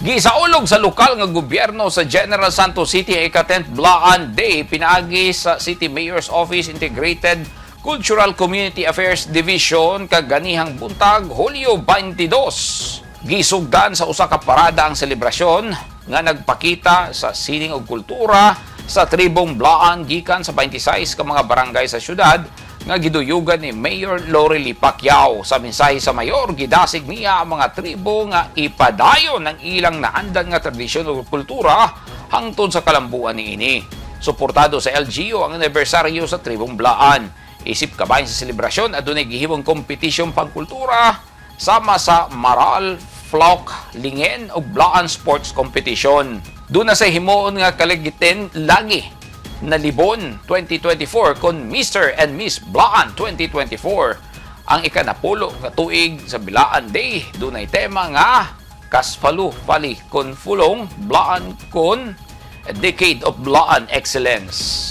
Gisaulog sa lokal nga gobyerno sa General Santos City ang ika-10th Blaan Day pinaagi sa City Mayor's Office Integrated Cultural Community Affairs Division kaganihang buntag, Hulyo 22. Gisugdan sa usa ka parada ang selebrasyon nga nagpakita sa sining ug kultura sa tribong Blaan gikan sa 26 ka mga barangay sa syudad nga giduyugan ni Mayor Lorely Pacquiao. Sa mensahe sa mayor, gidasig niya ang mga tribo nga ipadayon ang ilang naandan nga tradisyon ug kultura hangtod sa kalambuan niini. Suportado sa LGU ang anibersaryo sa tribong Blaan. Isip kabahin sa selebrasyon, adunay gihimong kompetisyon pangkultura sama sa Maral, Flock, Lingen ug Blaan Sports Competition. Duna sa himuon nga kaligitin lagi na Libon 2024 kon Mr. and Miss Blaan 2024. Ang ikanapulo nga tuig sa Bilaan Day dunay tema nga Kasfalu Fali kon Fulong Blaan kon A Decade of Blaan Excellence.